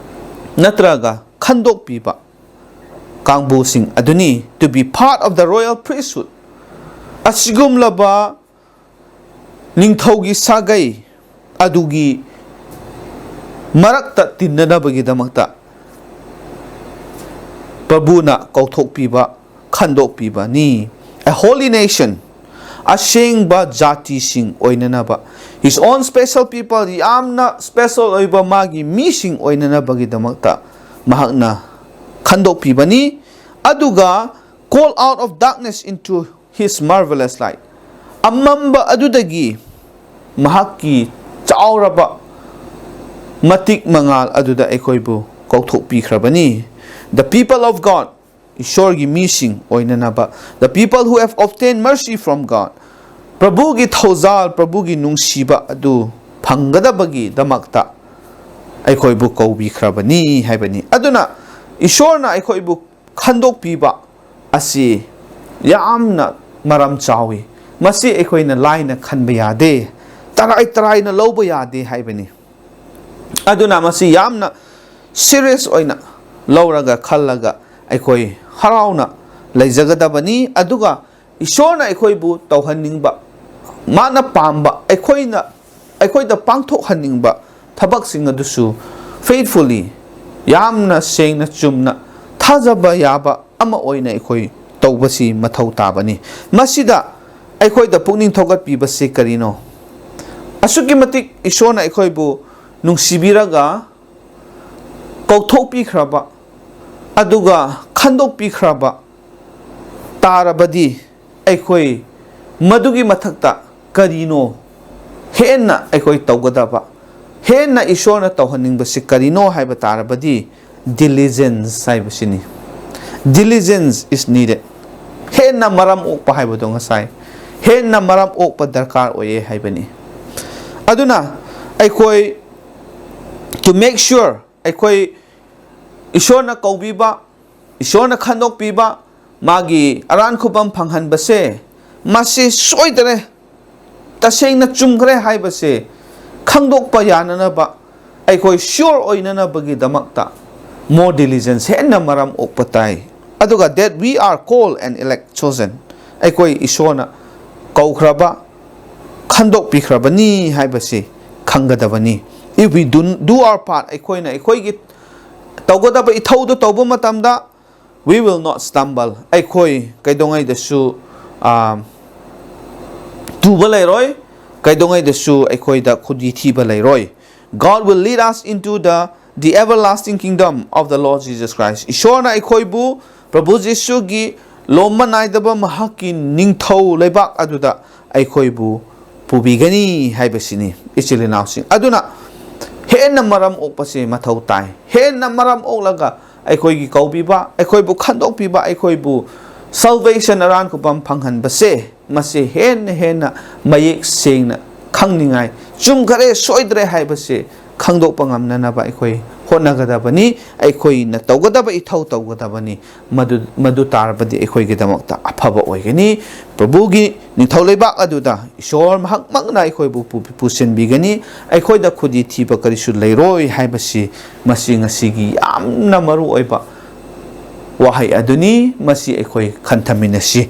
ꯅꯠꯇ꯭ꯔꯒ ꯈꯟꯗꯣꯛꯄꯤꯕ꯫ ꯀꯥꯡꯕꯨꯁꯤꯡ ꯑꯗꯨꯅꯤ, to be part of the royal priesthood, ꯑꯁꯤꯒꯨꯝꯂꯕ ꯅꯤꯡꯊꯧꯒꯤ ꯁꯥꯒꯩ ꯑꯗꯨꯒꯤ ꯃꯔꯛꯇ ꯇꯤꯟꯅꯅꯕꯒꯤꯗꯃꯛꯇ ꯄ꯭ꯔꯚꯨꯅ ꯀꯧꯊꯣꯛꯄꯤꯕ, ꯈꯟꯗꯣꯛꯄꯤꯕꯅꯤ꯫ A holy nation, ꯑꯁꯦꯡꯕ ꯖꯥꯇꯤꯁꯤꯡ ꯑꯣꯏꯅꯅꯕ, his own special people, ꯌꯥꯝꯅ special ꯑꯣꯏꯕ ꯃꯥꯒꯤ ꯃꯤꯁꯤꯡ ꯑꯣꯏꯅꯅꯕꯒꯤꯗꯃꯛꯇ ꯃꯍꯥꯛꯅ ꯈꯟꯗꯣꯛꯄꯤꯕꯅꯤ꯫ ꯑꯗꯨꯒ call out of darkness into his marvelous light, ꯑꯃꯝꯕ ꯑꯗꯨꯗꯒꯤ ꯃꯍꯥꯛꯀꯤ ꯆꯥꯎꯔꯕ ꯃꯇꯤꯛ ꯃꯉꯥꯜ ꯑꯗꯨꯗ ꯑꯩꯈꯣꯏꯕꯨ ꯀꯧꯊꯣꯛꯄꯤꯈ꯭ꯔꯕꯅꯤ꯫ The people of God, ꯏꯁꯣꯔꯒꯤ ꯃꯤꯁꯤꯡ ꯑꯣꯏꯅꯅꯕ, the people who have obtained mercy from God, ꯄ꯭ꯔꯚꯨꯒꯤ ꯊꯧꯖꯥꯜ, ꯄ꯭ꯔꯚꯨꯒꯤ ꯅꯨꯡꯁꯤꯕ ꯑꯗꯨ ꯐꯪꯒꯗꯕꯒꯤꯗꯃꯛꯇ ꯑꯩꯈꯣꯏꯕꯨ ꯀꯧꯕꯤꯈ꯭ꯔꯕꯅꯤ ꯍꯥꯏꯕꯅꯤ꯫ ꯑꯗꯨꯅ ꯏꯁꯣꯔꯅ ꯑꯩꯈꯣꯏꯕꯨ ꯈꯟꯗꯣꯛꯄꯤꯕ ꯑꯁꯤ ꯌꯥꯝꯅ ꯃꯔꯝ ꯆꯥꯎꯏ꯫ ꯃꯁꯤ ꯑꯩꯈꯣꯏꯅ ꯂꯥꯏꯅ ꯈꯟꯕ ꯌꯥꯗꯦ, ꯇꯔꯥꯏ ꯇꯔꯥꯏꯅ ꯂꯧꯕ ꯌꯥꯗꯦ ꯍꯥꯏꯕꯅꯤ꯫ ꯑꯗꯨꯅ ꯃꯁꯤ ꯌꯥꯝꯅ serious ꯑꯣꯏꯅ ꯂꯧꯔꯒ ꯈꯜꯂꯒ ꯑꯩꯈꯣꯏ ꯍꯔꯥꯎꯅ ꯂꯩꯖꯒꯗꯕꯅꯤ꯫ ꯑꯗꯨꯒ ꯏꯁꯣꯔꯅ ꯑꯩꯈꯣꯏꯕꯨ ꯇꯧꯍꯟꯅꯤꯡꯕ, ꯃꯥꯅ ꯄꯥꯝꯕ, ꯑꯩꯈꯣꯏꯅ, ꯑꯩꯈꯣꯏꯗ ꯄꯥꯡꯊꯣꯛꯍꯟꯅꯤꯡꯕ ꯊꯕꯛꯁꯤꯡ ꯑꯗꯨꯁꯨ faithfully, ꯌꯥꯝꯅ ꯁꯦꯡꯅ ꯆꯨꯝꯅ ꯊꯥꯖꯕ ꯌꯥꯕ ꯑꯃ ꯑꯣꯏꯅ ꯑꯩꯈꯣꯏ ꯇꯧꯕꯁꯤ ꯃꯊꯧ ꯇꯥꯕꯅꯤ꯫ ꯃꯁꯤꯗ ꯑꯩꯈꯣꯏꯗ ꯄꯨꯛꯅꯤꯡ ꯊꯧꯒꯠꯄꯤꯕꯁꯤ ꯀꯔꯤꯅꯣ? ꯑꯁꯨꯛꯀꯤ ꯃꯇꯤꯛ ꯏꯁꯣꯔꯅ ꯑꯩꯈꯣꯏꯕꯨ ꯅꯨꯡꯁꯤꯕꯤꯔꯒ ꯀꯧꯊꯣꯛꯄꯤꯈ꯭ꯔꯕ, ꯑꯗꯨꯒ ꯈꯟꯗꯣꯛꯄꯤꯈ꯭ꯔꯕ ꯇꯥꯔꯕꯗꯤ, ꯑꯩꯈꯣꯏ ꯃꯗꯨꯒꯤ ꯃꯊꯛꯇ ꯀꯔꯤꯅꯣ ꯍꯦꯟꯅ ꯑꯩꯈꯣꯏ ꯇꯧꯒꯗꯕ, ꯍꯦꯟꯅ ꯏꯁꯣꯔꯅ ꯇꯧꯍꯟꯅꯤꯡꯕꯁꯤ ꯀꯔꯤꯅꯣ ꯍꯥꯏꯕ ꯇꯥꯔꯕꯗꯤ, diligence ꯍꯥꯏꯕꯁꯤꯅꯤ꯫ Diligence is needed. ꯍꯦꯟꯅ ꯃꯔꯝ ꯑꯣꯛꯄ ꯍꯥꯏꯕꯗꯣ ꯉꯁꯥꯏ, ꯍꯦꯟꯅ ꯃꯔꯝ ꯑꯣꯛꯄ ꯗꯔꯀꯥꯔ ꯑꯣꯏꯌꯦ ꯍꯥꯏꯕꯅꯤ꯫ ꯑꯗꯨꯅ ꯑꯩꯈꯣꯏ, to make sure, ꯑꯩꯈꯣꯏ ꯏꯁꯣꯔꯅ ꯀꯧꯕꯤꯕ, ꯏꯁꯣꯔꯅ ꯈꯟꯗꯣꯛꯄꯤꯕ, ꯃꯥꯒꯤ ꯑꯔꯥꯟ ꯈꯨꯕꯝ ꯐꯪꯍꯟꯕꯁꯦ, ꯃꯁꯤ ꯁꯣꯏꯗꯔꯦ, ꯇꯁꯦꯡꯅ ꯆꯨꯝꯈ꯭ꯔꯦ ꯍꯥꯏꯕꯁꯦ ꯈꯪꯗꯣꯛꯄ ꯌꯥꯅꯅꯕ, ꯑꯩꯈꯣꯏ sure ꯑꯣꯏꯅꯅꯕꯒꯤꯗꯃꯛꯇ more diligence, ꯍꯦꯟꯅ ꯃꯔꯝ ꯑꯣꯛꯄ ꯇꯥꯏ꯫ ꯑꯗꯨꯒ that we are called and elect, chosen, ꯑꯩꯈꯣꯏ ꯏꯁꯣꯔꯅ ꯀꯧꯈ꯭ꯔꯕ, ꯈꯟꯗꯣꯛꯄꯤꯈ꯭ꯔꯕꯅꯤ ꯍꯥꯏꯕꯁꯤ ꯈꯪꯒꯗꯕꯅꯤ꯫ If we do, do our part, ꯑꯩꯈꯣꯏꯅ ꯑꯩꯈꯣꯏꯒꯤ ꯇꯧꯒꯗꯕ ꯏꯊꯧꯗꯨ ꯇꯧꯕ ꯃꯇꯝꯗ, we will not stumble, ꯑꯩꯈꯣꯏ ꯀꯩꯗꯧꯉꯩꯗꯁꯨ ꯑꯥ, ꯇꯨꯕ ꯂꯩꯔꯣꯏ, ꯀꯩꯗꯧꯉꯩꯗꯁꯨ ꯑꯩꯈꯣꯏꯗ ꯈꯨꯗꯤ ꯊꯤꯕ ꯂꯩꯔꯣꯏ꯫ God will lead us into the, the everlasting kingdom of the Lord Jesus Christ. ꯏꯁꯣꯔꯅ ꯑꯩꯈꯣꯏꯕꯨ ꯄ꯭ꯔꯚꯨ ꯖꯤꯁꯨꯒꯤ ꯂꯣꯝꯕ ꯅꯥꯏꯗꯕ ꯃꯍꯥꯛꯀꯤ ꯅꯤꯡꯊꯧ ꯂꯩꯕꯥꯛ ꯑꯗꯨꯗ ꯑꯩꯈꯣꯏꯕꯨ ꯄꯨꯕꯤꯒꯅꯤ ꯍꯥꯏꯕꯁꯤꯅꯤ, ꯏꯆꯤꯜ ꯏꯅꯥꯎꯁꯤꯡ꯫ ꯑꯗꯨꯅ ꯍꯦꯟꯅ ꯃꯔꯝ ꯑꯣꯛꯄꯁꯤ ꯃꯊꯧ ꯇꯥꯏ꯫ ꯍꯦꯟꯅ ꯃꯔꯝ ꯑꯣꯛꯂꯒ ꯑꯩꯈꯣꯏꯒꯤ ꯀꯧꯕꯤꯕ, ꯑꯩꯈꯣꯏꯕꯨ ꯈꯟꯗꯣꯛꯄꯤꯕ, ꯑꯩꯈꯣꯏꯕꯨ salvation, ꯑꯔꯥꯟ ꯈꯨꯕꯝ ꯐꯪꯍꯟꯕꯁꯦ, ꯃꯁꯤ ꯍꯦꯟꯅ ꯍꯦꯟꯅ ꯃꯌꯦꯛ ꯁꯦꯡꯅ ꯈꯪꯅꯤꯡꯉꯥꯏ, ꯆꯨꯝꯈꯔꯦ, ꯁꯣꯏꯗ꯭ꯔꯦ ꯍꯥꯏꯕꯁꯦ ꯈꯪꯗꯣꯛꯄ ꯉꯝꯅꯅꯕ ꯑꯩꯈꯣꯏ ꯍꯣꯠꯅꯒꯗꯕꯅꯤ꯫ ꯑꯩꯈꯣꯏꯅ ꯇꯧꯒꯗꯕ ꯏꯊꯧ ꯇꯧꯒꯗꯕꯅꯤ꯫ ꯃꯗꯨ, ꯃꯗꯨ ꯇꯥꯔꯕꯗꯤ ꯑꯩꯈꯣꯏꯒꯤꯗꯃꯛꯇ ꯑꯐꯕ ꯑꯣꯏꯒꯅꯤ꯫ ꯄ꯭ꯔꯚꯨꯒꯤ ꯅꯤꯡꯊꯧ ꯂꯩꯕꯥꯛ ꯑꯗꯨꯗ ꯏꯁꯣꯔ ꯃꯍꯥꯛꯃꯛꯅ ꯑꯩꯈꯣꯏꯕꯨ ꯄꯨ-, ꯄꯨꯁꯤꯟꯕꯤꯒꯅꯤ꯫ ꯑꯩꯈꯣꯏꯗ ꯈꯨꯗꯤ ꯊꯤꯕ ꯀꯔꯤꯁꯨ ꯂꯩꯔꯣꯏ ꯍꯥꯏꯕꯁꯤ, ꯃꯁꯤ ꯉꯁꯤꯒꯤ ꯌꯥꯝꯅ ꯃꯔꯨ ꯑꯣꯏꯕ ꯋꯥꯍꯩ ꯑꯗꯨꯅꯤ꯫ ꯃꯁꯤ ꯑꯩꯈꯣꯏ ꯈꯟꯊꯃꯤꯟꯅꯁꯤ꯫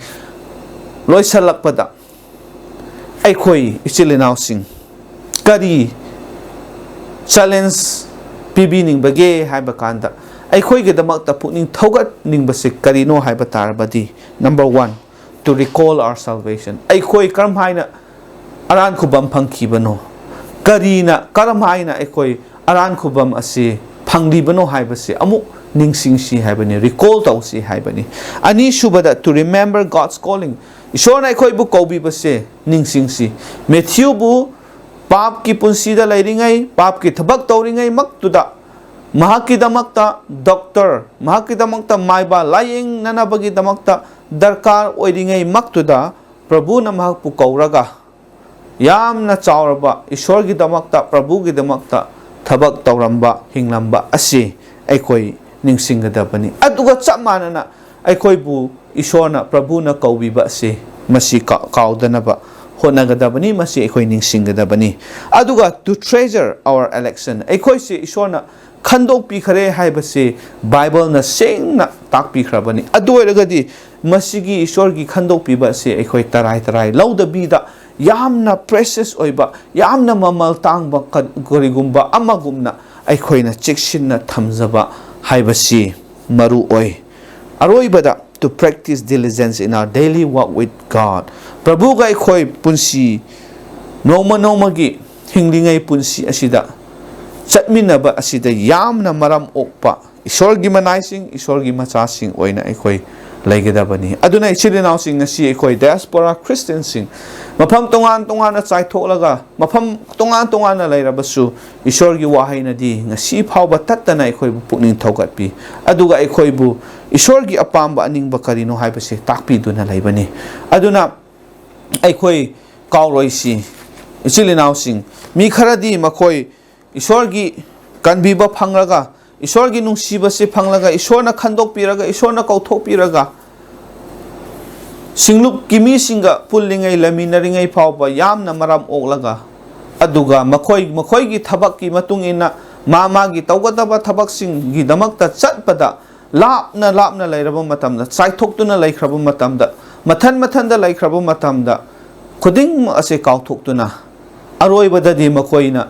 ꯂꯣꯏꯁꯤꯜꯂꯛꯄꯗ, ꯑꯩꯈꯣꯏ ꯏꯆꯤꯜ ꯏꯅꯥꯎꯁꯤꯡ ꯀꯔꯤ challenge ꯄꯤꯕꯤꯅꯤꯡꯕꯒꯦ ꯍꯥꯏꯕ ꯀꯥꯟꯗ, ꯑꯩꯈꯣꯏꯒꯤꯗꯃꯛꯇ ꯄꯨꯛꯅꯤꯡ ꯊꯧꯒꯠꯅꯤꯡꯕꯁꯤ ꯀꯔꯤꯅꯣ ꯍꯥꯏꯕ ꯇꯥꯔꯕꯗꯤ, number one, to recall our salvation. ꯑꯩꯈꯣꯏ ꯀꯔꯝ ꯍꯥꯏꯅ ꯑꯔꯥꯟ ꯈꯨꯕꯝ ꯐꯪꯈꯤꯕꯅꯣ? ꯀꯔꯤꯅ, ꯀꯔꯝ ꯍꯥꯏꯅ ꯑꯩꯈꯣꯏ ꯑꯔꯥꯟ ꯈꯨꯕꯝ ꯑꯁꯤ ꯐꯪꯂꯤꯕꯅꯣ ꯍꯥꯏꯕꯁꯤ ꯑꯃꯨꯛ ꯅꯤꯡꯁꯤꯡꯁꯤ ꯍꯥꯏꯕꯅꯤ, recall ꯇꯧꯁꯤ ꯍꯥꯏꯕꯅꯤ꯫ ꯑꯅꯤꯁꯨꯕꯗ, to remember God's calling. ꯏꯁꯣꯔꯅ ꯑꯩꯈꯣꯏꯕꯨ ꯀꯧꯕꯤꯕꯁꯦ ꯅꯤꯡꯁꯤꯡꯁꯤ꯫ ꯃꯦꯊ꯭ꯌꯨꯕꯨ ꯄꯥꯞꯀꯤ ꯄꯨꯟꯁꯤꯗ ꯂꯩꯔꯤꯉꯩ, ꯄꯥꯞꯀꯤ ꯊꯕꯛ ꯇꯧꯔꯤꯉꯩꯃꯛꯇꯨꯗ ꯃꯍꯥꯛꯀꯤꯗꯃꯛꯇ doctor, ꯃꯍꯥꯛꯀꯤꯗꯃꯛꯇ ꯃꯥꯏꯕ ꯂꯥꯌꯦꯡꯅꯅꯕꯒꯤꯗꯃꯛꯇ ꯗꯔꯀꯥꯔ ꯑꯣꯏꯔꯤꯉꯩꯃꯛꯇꯨꯗ ꯄ꯭ꯔꯚꯨꯅ ꯃꯍꯥꯛꯄꯨ ꯀꯧꯔꯒ ꯌꯥꯝꯅ ꯆꯥꯎꯔꯕ ꯏꯁꯣꯔꯒꯤꯗꯃꯛꯇ, ꯄ꯭ꯔꯚꯨꯒꯤꯗꯃꯛꯇ ꯊꯕꯛ ꯇꯧꯔꯝꯕ, ꯍꯤꯡꯂꯝꯕ ꯑꯁꯤ ꯑꯩꯈꯣꯏ ꯅꯤꯡꯁꯤꯡꯒꯗꯕꯅꯤ꯫ ꯑꯗꯨꯒ ꯆꯞ ꯃꯥꯟꯅꯅ ꯑꯩꯈꯣꯏꯕꯨ ꯏꯁꯣꯔꯅ, ꯄ꯭ꯔꯚꯨꯅ ꯀꯧꯕꯤꯕ ꯑꯁꯤ ꯃꯁꯤ ꯀꯥ-, ꯀꯥꯎꯗꯅꯕ ꯍꯣꯠꯅꯒꯗꯕꯅꯤ, ꯃꯁꯤ ꯑꯩꯈꯣꯏ ꯅꯤꯡꯁꯤꯡꯒꯗꯕꯅꯤ꯫ ꯑꯗꯨꯒ to treasure our election, ꯑꯩꯈꯣꯏꯁꯦ ꯏꯁꯣꯔꯅ ꯈꯟꯗꯣꯛꯄꯤꯈ꯭ꯔꯦ ꯍꯥꯏꯕꯁꯤ ꯕꯥꯏꯕꯜꯅ ꯁꯦꯡꯅ ꯇꯥꯛꯄꯤꯈ꯭ꯔꯕꯅꯤ꯫ ꯑꯗꯨ ꯑꯣꯏꯔꯒꯗꯤ ꯃꯁꯤꯒꯤ ꯏꯁꯣꯔꯒꯤ ꯈꯟꯗꯣꯛꯄꯤꯕ ꯑꯁꯤ ꯑꯩꯈꯣꯏ ꯇꯔꯥꯏ ꯇꯔꯥꯏ ꯂꯧꯗꯕꯤꯗ, ꯌꯥꯝꯅ precious ꯑꯣꯏꯕ, ꯌꯥꯝꯅ ꯃꯃꯜ ꯇꯥꯡꯕ ꯀ-, ꯀꯔꯤꯒꯨꯝꯕ ꯑꯃꯒꯨꯝꯅ ꯑꯩꯈꯣꯏꯅ ꯆꯦꯛꯁꯤꯟꯅ ꯊꯝꯖꯕ ꯍꯥꯏꯕꯁꯤ ꯃꯔꯨ ꯑꯣꯏ꯫ ꯑꯔꯣꯏꯕꯗ, to practice diligence in our daily walk with God, ꯄ꯭ꯔꯚꯨꯒ ꯑꯩꯈꯣꯏ ꯄꯨꯟꯁꯤ, ꯅꯣꯡꯃ ꯅꯣꯡꯃꯒꯤ ꯍꯤꯡꯂꯤꯉꯩ ꯄꯨꯟꯁꯤ ꯑꯁꯤꯗ ꯆꯠꯃꯤꯟꯅꯕ ꯑꯁꯤꯗ ꯌꯥꯝꯅ ꯃꯔꯝ ꯑꯣꯛꯄ ꯏꯁꯣꯔꯒꯤ ꯃꯅꯥꯏꯁꯤꯡ, ꯏꯁꯣꯔꯒꯤ ꯃꯆꯥꯁꯤꯡ ꯑꯣꯏꯅ ꯑꯩꯈꯣꯏ ꯂꯩꯒꯗꯕꯅꯤ꯫ ꯑꯗꯨꯅ ꯏꯆꯤꯜ ꯏꯅꯥꯎꯁꯤꯡ, ꯉꯁꯤ ꯑꯩꯈꯣꯏ diaspora Christianꯁꯤꯡ ꯃꯐꯝ ꯇꯣꯉꯥꯟ ꯇꯣꯉꯥꯟꯅ ꯆꯥꯏꯊꯣꯛꯂꯒ, ꯃꯐꯝ ꯇꯣꯉꯥꯟ ꯇꯣꯉꯥꯟꯅ ꯂꯩꯔꯕꯁꯨ, ꯏꯁꯣꯔꯒꯤ ꯋꯥꯍꯩꯅꯗꯤ ꯉꯁꯤ ꯐꯥꯎꯕ ꯇꯠꯇꯅ ꯑꯩꯈꯣꯏꯕꯨ ꯄꯨꯛꯅꯤꯡ ꯊꯧꯒꯠꯄꯤ, ꯑꯗꯨꯒ ꯑꯩꯈꯣꯏꯕꯨ ꯏꯁꯣꯔꯒꯤ ꯑꯄꯥꯝꯕ ꯑꯅꯤꯡꯕ ꯀꯔꯤꯅꯣ ꯍꯥꯏꯕꯁꯤ ꯇꯥꯛꯄꯤꯗꯨꯅ ꯂꯩꯕꯅꯤ꯫ ꯑꯗꯨꯅ ꯑꯩꯈꯣꯏ ꯀꯥꯎꯔꯣꯏꯁꯤ, ꯏꯆꯤꯜ ꯏꯅꯥꯎꯁꯤꯡ꯫ ꯃꯤ ꯈꯔꯗꯤ ꯃꯈꯣꯏ ꯏꯁꯣꯔꯒꯤ ꯀꯟꯕꯤꯕ ꯐꯪꯂꯒ, ꯏꯁꯣꯔꯒꯤ ꯅꯨꯡꯁꯤꯕꯁꯤ ꯐꯪꯂꯒ, ꯏꯁꯣꯔꯅ ꯈꯟꯗꯣꯛꯄꯤꯔꯒ, ꯏꯁꯣꯔꯅ ꯀꯧꯊꯣꯛꯄꯤꯔꯒ, ꯁꯤꯡꯂꯨꯞꯀꯤ ꯃꯤꯁꯤꯡꯒ ꯄꯨꯜꯂꯤꯉꯩ, ꯂꯩꯃꯤꯟꯅꯔꯤꯉꯩ ꯐꯥꯎꯕ ꯌꯥꯝꯅ ꯃꯔꯝ ꯑꯣꯛꯂꯒ, ꯑꯗꯨꯒ ꯃꯈꯣꯏ, ꯃꯈꯣꯏꯒꯤ ꯊꯕꯛꯀꯤ ꯃꯇꯨꯡ ꯏꯟꯅ, ꯃꯥ ꯃꯥꯒꯤ ꯇꯧꯒꯗꯕ ꯊꯕꯛꯁꯤꯡꯒꯤꯗꯃꯛꯇ ꯆꯠꯄꯗ, ꯂꯥꯞꯅ ꯂꯥꯞꯅ ꯂꯩꯔꯕ ꯃꯇꯝꯗ, ꯆꯥꯏꯊꯣꯛꯇꯨꯅ ꯂꯩꯈ꯭ꯔꯕ ꯃꯇꯝꯗ, ꯃꯊꯟ ꯃꯊꯟꯗ ꯂꯩꯈ꯭ꯔꯕ ꯃꯇꯝꯗ, ꯈꯨꯗꯤꯡꯃꯛ ꯑꯁꯦ ꯀꯥꯎꯊꯣꯛꯇꯨꯅ, ꯑꯔꯣꯏꯕꯗꯗꯤ ꯃꯈꯣꯏꯅ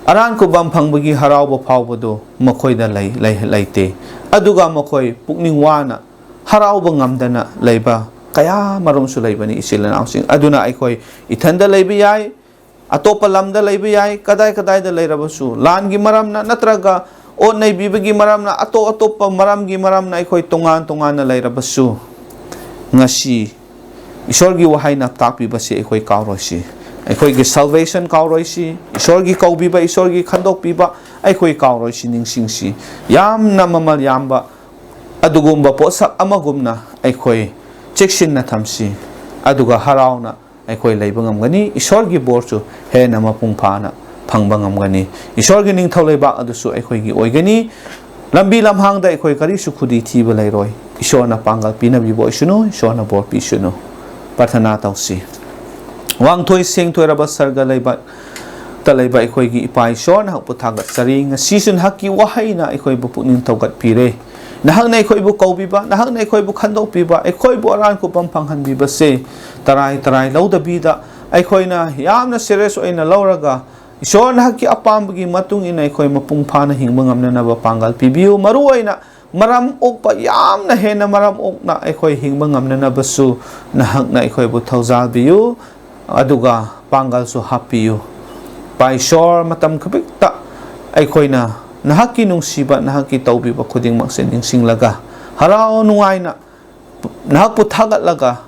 ꯑꯔꯥꯟ ꯈꯨꯕꯝ ꯐꯪꯕꯒꯤ ꯍꯔꯥꯎꯕ ꯐꯥꯎꯕꯗꯨ ꯃꯈꯣꯏꯗ ꯂꯩ-, ꯂꯩ-, ꯂꯩꯇꯦ꯫ ꯑꯗꯨꯒ ꯃꯈꯣꯏ ꯄꯨꯛꯅꯤꯡ ꯋꯥꯅ ꯍꯔꯥꯎꯕ ꯉꯝꯗꯅ ꯂꯩꯕ ꯀꯌꯥ ꯃꯔꯨꯝꯁꯨ ꯂꯩꯕꯅꯤ, ꯏꯆꯤꯜ ꯏꯅꯥꯎꯁꯤꯡ꯫ ꯑꯗꯨꯅ ꯑꯩꯈꯣꯏ ꯏꯊꯟꯗ ꯂꯩꯕ ꯌꯥꯏ, ꯑꯇꯣꯞꯄ ꯂꯝꯗ ꯂꯩꯕ ꯌꯥꯏ, ꯀꯗꯥꯏ ꯀꯗꯥꯏꯗ ꯂꯩꯔꯕꯁꯨ, ꯂꯥꯟꯒꯤ ꯃꯔꯝꯅ ꯅꯠꯇ꯭ꯔꯒ ꯑꯣꯠ ꯅꯩꯕꯤꯕꯒꯤ ꯃꯔꯝꯅ, ꯑꯇꯣꯞ ꯑꯇꯣꯞꯄ ꯃꯔꯝꯒꯤ ꯃꯔꯝꯅ ꯑꯩꯈꯣꯏ ꯇꯣꯉꯥꯟ ꯇꯣꯉꯥꯟꯅ ꯂꯩꯔꯕꯁꯨ, ꯉꯁꯤ ꯏꯁꯣꯔꯒꯤ ꯋꯥꯍꯩꯅ ꯇꯥꯛꯄꯤꯕꯁꯤ ꯑꯩꯈꯣꯏ ꯀꯥꯎꯔꯣꯏꯁꯤ꯫ ꯑꯩꯈꯣꯏꯒꯤ salvation ꯀꯥꯎꯔꯣꯏꯁꯤ, ꯏꯁꯣꯔꯒꯤ ꯀꯧꯕꯤꯕ, ꯏꯁꯣꯔꯒꯤ ꯈꯟꯗꯣꯛꯄꯤꯕ ꯑꯩꯈꯣꯏ ꯀꯥꯎꯔꯣꯏꯁꯤ, ꯅꯤꯡꯁꯤꯡꯁꯤ꯫ ꯌꯥꯝꯅ ꯃꯃꯜ ꯌꯥꯝꯕ ꯑꯗꯨꯒꯨꯝꯕ ꯄꯣꯠꯁꯛ ꯑꯃꯒꯨꯝꯅ ꯑꯩꯈꯣꯏ ꯆꯦꯛꯁꯤꯟꯅ ꯊꯝꯁꯤ, ꯑꯗꯨꯒ ꯍꯔꯥꯎꯅ ꯑꯩꯈꯣꯏ ꯂꯩꯕ ꯉꯝꯒꯅꯤ꯫ ꯏꯁꯣꯔꯒꯤ ꯕꯣꯔꯁꯨ ꯍꯦꯟꯅ ꯃꯄꯨꯡ ꯐꯥꯅ ꯐꯪꯕ ꯉꯝꯒꯅꯤ꯫ ꯏꯁꯣꯔꯒꯤ ꯅꯤꯡꯊꯧ ꯂꯩꯕꯥꯛ ꯑꯗꯨꯁꯨ ꯑꯩꯈꯣꯏꯒꯤ ꯑꯣꯏꯒꯅꯤ꯫ ꯂꯝꯕꯤ ꯂꯝꯍꯥꯡꯗ ꯑꯩꯈꯣꯏ ꯀꯔꯤꯁꯨ ꯈꯨꯗꯤ ꯊꯤꯕ ꯂꯩꯔꯣꯏ꯫ ꯏꯁꯣꯔꯅ ꯄꯥꯡꯒꯜ ꯄꯤꯅꯕꯤꯕ ꯑꯣꯏꯁꯅꯨ꯫ ꯏꯁꯣꯔꯅ ꯕꯣꯔ ꯄꯤꯁꯅꯨ꯫ ꯄ꯭ꯔꯥꯊꯅꯥ ꯇꯧꯁꯤ꯫ ꯋꯥꯡꯊꯣꯏ ꯁꯦꯡꯊꯣꯏꯔꯕ ꯁꯔꯒ ꯂꯩꯕꯥꯛꯇ ꯂꯩꯕ ꯑꯩꯈꯣꯏꯒꯤ ꯏꯄꯥ ꯏꯁꯣꯔ, ꯅꯍꯥꯛꯄꯨ ꯊꯥꯒꯠꯆꯔꯤ꯫ ꯉꯁꯤꯁꯨ ꯅꯍꯥꯛꯀꯤ ꯋꯥꯍꯩꯅ ꯑꯩꯈꯣꯏꯕꯨ ꯄꯨꯛꯅꯤꯡ ꯊꯧꯒꯠꯄꯤꯔꯦ꯫ ꯅꯍꯥꯛꯅ ꯑꯩꯈꯣꯏꯕꯨ ꯀꯧꯕꯤꯕ, ꯅꯍꯥꯛꯅ ꯑꯩꯈꯣꯏꯕꯨ ꯈꯟꯗꯣꯛꯄꯤꯕ, ꯑꯩꯈꯣꯏꯕꯨ ꯑꯔꯥꯟ ꯈꯨꯕꯝ ꯐꯪꯍꯟꯕꯤꯕꯁꯦ ꯇꯔꯥꯏ ꯇꯔꯥꯏ ꯂꯧꯗꯕꯤꯗ, ꯑꯩꯈꯣꯏꯅ ꯌꯥꯝꯅ serious ꯑꯣꯏꯅ ꯂꯧꯔꯒ, ꯏꯁꯣꯔ ꯅꯍꯥꯛꯀꯤ ꯑꯄꯥꯝꯕꯒꯤ ꯃꯇꯨꯡ ꯏꯟꯅ ꯑꯩꯈꯣꯏ ꯃꯄꯨꯡ ꯐꯥꯅ ꯍꯤꯡꯕ ꯉꯝꯅꯅꯕ ꯄꯥꯡꯒꯜ ꯄꯤꯕꯤꯌꯨ꯫ ꯃꯔꯨ ꯑꯣꯏꯅ ꯃꯔꯝ ꯑꯣꯛꯄ, ꯌꯥꯝꯅ ꯍꯦꯟꯅ ꯃꯔꯝ ꯑꯣꯛꯅ ꯑꯩꯈꯣꯏ ꯍꯤꯡꯕ ꯉꯝꯅꯅꯕꯁꯨ ꯅꯍꯥꯛꯅ ꯑꯩꯈꯣꯏꯕꯨ ꯊꯧꯖꯥꯜꯕꯤꯌꯨ꯫ ꯑꯗꯨꯒ ꯄꯥꯡꯒꯜꯁꯨ ꯍꯥꯞꯄꯤꯌꯨ꯫ ꯏꯄꯥ ꯏꯁꯣꯔ, ꯃꯇꯝ ꯈꯨꯗꯤꯡꯃꯛꯇ ꯑꯩꯈꯣꯏꯅ ꯅꯍꯥꯛꯀꯤ ꯅꯨꯡꯁꯤꯕ, ꯅꯍꯥꯛꯀꯤ ꯇꯧꯕꯤꯕ ꯈꯨꯗꯤꯡꯃꯛꯁꯦ ꯅꯤꯡꯁꯤꯡꯂꯒ, ꯍꯔꯥꯎ ꯅꯨꯡꯉꯥꯏꯅ ꯅꯍꯥꯛꯄꯨ ꯊꯥꯒꯠꯂꯒ,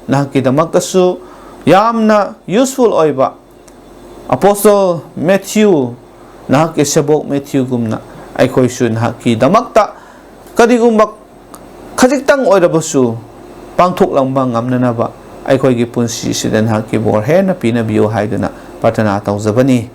ꯅꯍꯥꯛꯀꯤꯗꯃꯛꯇꯁꯨ ꯌꯥꯝꯅ useful ꯑꯣꯏꯕ Apostle Matthew, ꯅꯍꯥꯛꯀꯤ ꯁꯦꯕꯣꯛ Matthewꯒꯨꯝꯅ ꯑꯩꯈꯣꯏꯁꯨ ꯅꯍꯥꯛꯀꯤꯗꯃꯛꯇ ꯀꯔꯤꯒꯨꯝꯕ ꯈꯖꯤꯛꯇꯪ ꯑꯣꯏꯔꯕꯁꯨ ꯄꯥꯡꯊꯣꯛꯂꯝꯕ ꯉꯝꯅꯅꯕ ꯑꯩꯈꯣꯏꯒꯤ ꯄꯨꯟꯁꯤꯁꯤꯗ ꯅꯍꯥꯛꯀꯤ ꯕꯣꯔ ꯍꯦꯟꯅ ꯄꯤꯅꯕꯤꯌꯨ ꯍꯥꯏꯗꯨꯅ ꯄ꯭ꯔꯥꯊꯅꯥ ꯇꯧꯖꯕꯅꯤ꯫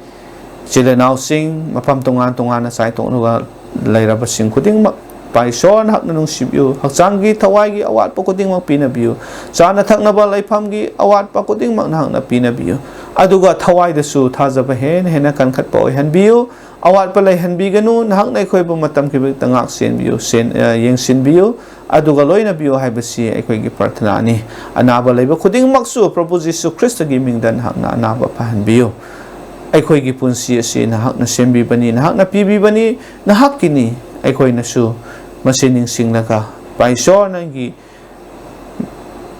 ꯏꯆꯤꯜ ꯏꯅꯥꯎꯁꯤꯡ, ꯃꯐꯝ ꯇꯣꯉꯥꯟ ꯇꯣꯉꯥꯟꯅ ꯆꯥꯏꯊꯣꯛꯂꯒ ꯂꯩꯔꯕꯁꯤꯡ ꯈꯨꯗꯤꯡꯃꯛ, ꯏꯄꯥ ꯏꯁꯣꯔ, ꯅꯍꯥꯛꯅ ꯅꯨꯡꯁꯤꯕꯤꯌꯨ꯫ ꯍꯛꯆꯥꯡꯒꯤ, ꯊꯋꯥꯏꯒꯤ ꯑꯋꯥꯠꯄ ꯈꯨꯗꯤꯡꯃꯛ ꯄꯤꯅꯕꯤꯌꯨ꯫ ꯆꯥꯅ ꯊꯛꯅꯕ, ꯂꯩꯐꯝꯒꯤ ꯑꯋꯥꯠꯄ ꯈꯨꯗꯤꯡꯃꯛ ꯅꯍꯥꯛꯅ ꯄꯤꯅꯕꯤꯌꯨ꯫ ꯑꯗꯨꯒ ꯊꯋꯥꯏꯗꯁꯨ ꯊꯥꯖꯕ ꯍꯦꯟꯅ ꯍꯦꯟꯅ ꯀꯟꯈꯠꯄ ꯑꯣꯏꯍꯟꯕꯤꯌꯨ꯫ ꯑꯋꯥꯠꯄ ꯂꯩꯍꯟꯕꯤꯒꯅꯨ꯫ ꯅꯍꯥꯛꯅ ꯑꯩꯈꯣꯏꯕꯨ ꯃꯇꯝ ꯈꯨꯗꯤꯡꯃꯛꯇ ꯉꯥꯛ ꯁꯦꯟꯕꯤꯌꯨ, ꯁꯦꯟ-, ꯑ, ꯌꯦꯡꯁꯤꯟꯕꯤꯌꯨ꯫ ꯑꯗꯨꯒ ꯂꯣꯏꯅꯕꯤꯌꯨ ꯍꯥꯏꯕꯁꯤ ꯑꯩꯈꯣꯏꯒꯤ ꯄ꯭ꯔꯥꯊꯅꯥꯅꯤ꯫ ꯑꯅꯥꯕ ꯂꯩꯕ ꯈꯨꯗꯤꯡꯃꯛꯁꯨ ꯄ꯭ꯔꯚꯨ ꯖꯤꯁꯨ ꯈ꯭ꯔꯤꯁꯇꯒꯤ ꯃꯤꯡꯗ ꯅꯍꯥꯛꯅ ꯑꯅꯥꯕ ꯐꯍꯟꯕꯤꯌꯨ꯫ ꯑꯩꯈꯣꯏꯒꯤ ꯄꯨꯟꯁꯤ ꯑꯁꯤ ꯅꯍꯥꯛꯅ ꯁꯦꯝꯕꯤꯕꯅꯤ, ꯅꯍꯥꯛꯅ ꯄꯤꯕꯤꯕꯅꯤ, ꯅꯍꯥꯛꯀꯤꯅꯤ꯫ ꯑꯩꯈꯣꯏꯅꯁꯨ ꯃꯁꯤ ꯅꯤꯡꯁꯤꯡꯂꯒ, ꯏꯄꯥ ꯏꯁꯣꯔ, ꯅꯪꯒꯤ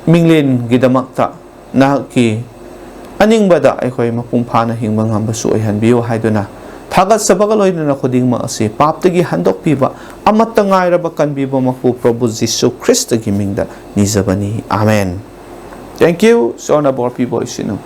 ꯃꯤꯡꯂꯦꯟꯒꯤꯗꯃꯛꯇ ꯅꯍꯥꯛꯀꯤ ꯑꯅꯤꯡꯕꯗ ꯑꯩꯈꯣꯏ ꯃꯄꯨꯡ ꯐꯥꯅ ꯍꯤꯡꯕ ꯉꯝꯕꯁꯨ ꯑꯣꯏꯍꯟꯕꯤꯌꯨ ꯍꯥꯏꯗꯨꯅ, ꯊꯥꯒꯠꯆꯕꯒ ꯂꯣꯏꯅꯅ ꯈꯨꯗꯤꯡꯃꯛ ꯑꯁꯤ ꯄꯥꯞꯇꯒꯤ ꯍꯟꯗꯣꯛꯄꯤꯕ, ꯑꯃꯠꯇ ꯉꯥꯏꯔꯕ ꯀꯟꯕꯤꯕ ꯃꯄꯨ ꯄ꯭ꯔꯚꯨ ꯖꯤꯁꯨ ꯈ꯭ꯔꯤꯁꯇꯒꯤ ꯃꯤꯡꯗ ꯅꯤꯖꯕꯅꯤ꯫ ꯑꯥꯃꯦꯟ꯫ Thank you꯫ ꯏꯁꯣꯔꯅ ꯕꯣꯔ ꯄꯤꯕ ꯑꯣꯏꯁꯅꯨ꯫